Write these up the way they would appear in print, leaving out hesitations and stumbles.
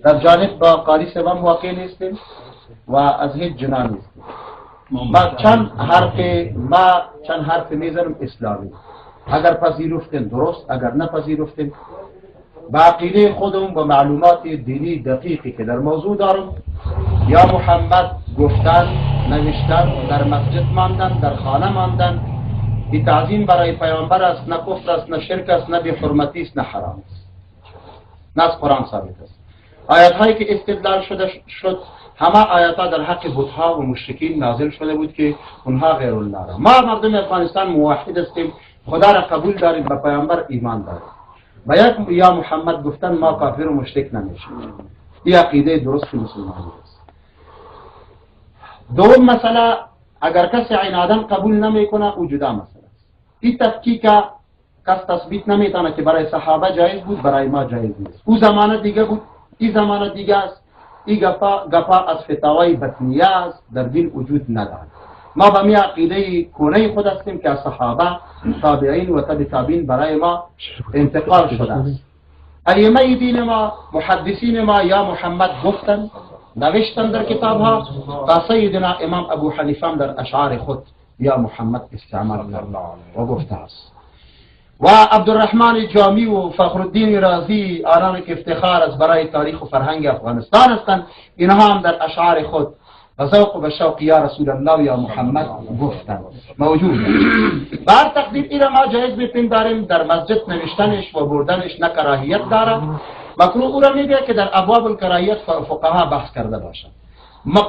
در جانب با قاری صاحب واقع نیستیم و از هیچ جناح نیستیم. ما چند حرف میزنم اسلامی، اگر پذیرفتین درست، اگر نپذیرفتین با عقیده خودم و معلومات دینی دقیقی که در موضوع دارم، یا محمد گفتن، نوشتن، در مسجد ماندن، در خانه ماندن، این تعظیم برای پیامبر است، نه کفر است، نه شرک است، نه بی‌حرمتی است، نه حرام است، نه از قرآن ثابت است. آیت هایی که استدلال شده شد، همه آیت ها در حق بتها و مشرکین نازل شده بود که اونها غیر الله را. ما مردم افغانستان موحد هستیم، خدا را قبول داریم، به پیامبر ایمان داریم. با یک یا محمد گفتن ما کافر و مشرک نمیشیم. این عقیده درست مسلمانی است. دوم مسئله، اگر کسی عنادا قبول نمیکنه، او جدا مسئله است. این تفکیک کس تثبیت نمیتونه که برای صحابه جایز بود، برای ما جایز نیست. او زمانه دیگه بود، این زمانه دیگه است. این گپا گپا از فتاوای بطنیه است، در دین وجود ندارد. ما به می عقیده کهنه خود هستیم که از صحابه، تابعین و تبع تابعین برای ما انتقال شده است. ائمه دین ما، محدثین ما یا محمد گفتن، نوشتن در کتاب ها تا سیدنا امام ابو حنیفه در اشعار خود یا محمد استعمال کرد و گفته است و عبدالرحمن جامی و فخرالدین رازی، آنان که افتخار از برای تاریخ و فرهنگ افغانستان هستند، اینها هم در اشعار خود به ذوق و به شوق یا رسول الله و یا محمد گفتند، موجود. بر تقدیر ایره ما جایز میپنداریم. در مسجد نوشتنش و بردنش نه کراهیت دارد. مکروه او را میگه که در ابواب الکراهیت فقها بحث کرده باشند.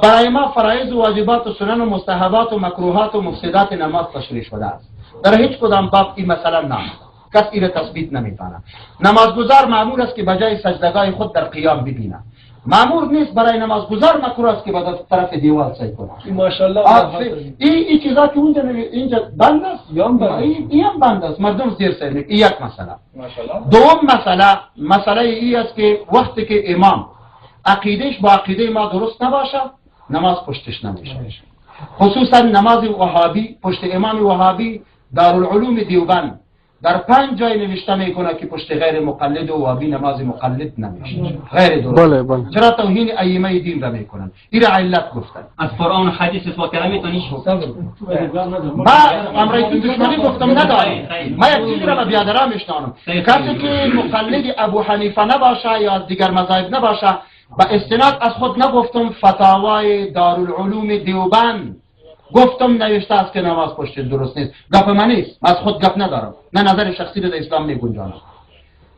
برای ما فرایض و واجبات و سنن و مستحبات و مکروهات و مفسدات نماز تشریح شده است. در هیچ کدام باب این مثلا نامده، کس ایره تثبیت نمیتونه. نمازگزار مامور است که بجای سجدگاه خود در قیام ببینه. مامور نیست، برای نمازگزار مکروه است که به طرف دیوال سیل کنه. ماشاءالله. این چیزا که اونجا اینجا بند است یا بند. این هم بند است، مردم زیر سر. این یک مسئله. ماشاءالله. دوم مسئله، مسئله ای است که وقتی که امام عقیدهش با عقیده ما درست نباشه، نماز پشتش نمیشه. خصوصا نماز وهابی، پشت امام وهابی. دارالعلوم دیوبند در پنج جای نوشته میکنه که پشت غیر مقلد و وهابی نماز مقلد نمیشه، غیر درست. بله بله. چرا توهین ائمه دین را میکنن؟ این را علت گفتن. از قرآن و حدیث اثبات کرده میتونی؟ ما امرای تو دشمنی گفتم نداریم. ما یک چیزی را به بیادرها میشنانم. کسی که مقلد ابو حنیفه نباشه یا از دیگر مذاهب نباشه، به استناد از خود نگفتم، فتاوای دارالعلوم دیوبند گفتم نوشته است که نماز پشت درست نیست. گپ من نیست، از خود گپ ندارم، نه نظر شخصی رو در اسلام می گنجانم.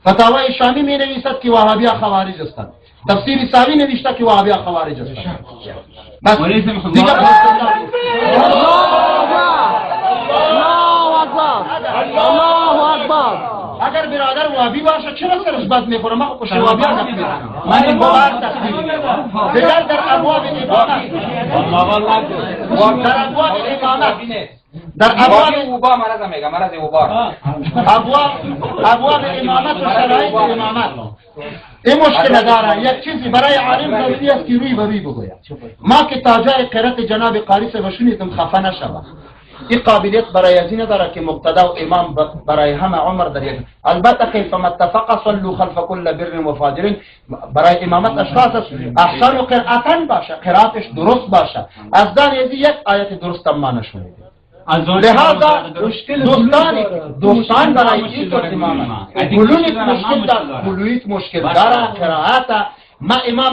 فتاوای شامی می نویسد که وهابی خوارج هستند. تفسیر ساوی نوشته که وهابی خوارج هستند. بس دیگر. الله اکبر، الله اکبر. اگر برادر وهابی باشه چرا سرش بد میخوره؟ ما خو پشت وهابی گپ میزنم. من این باور تقدیر دیگر در ابواب امامت، در ابواب امامت، در ابواب وبا مرض میگه، مرض وبا. ابواب امامت و شرایط امامت این مشکل داره. یک چیزی برای عالم ضروری است که روی به روی بگوید. ما که تا جای قرائت جناب قاری صاحب شنیدم، خفه نشوم. این قابلیت برای از این نداره که مقتدا و امام برای همه عمر در یک، البته کیفما اتفق صلوا خلف كل بر و فاجر. برای امامت اشخاص است احسن قرائتا باشه، قرائتش درست باشه. از دان از یک آیت درست ما نشنیدیم. از آن لہذا دوستان برای این امامت بلویت مشکل داره، بلویت مشکل داره قرائت ما امام.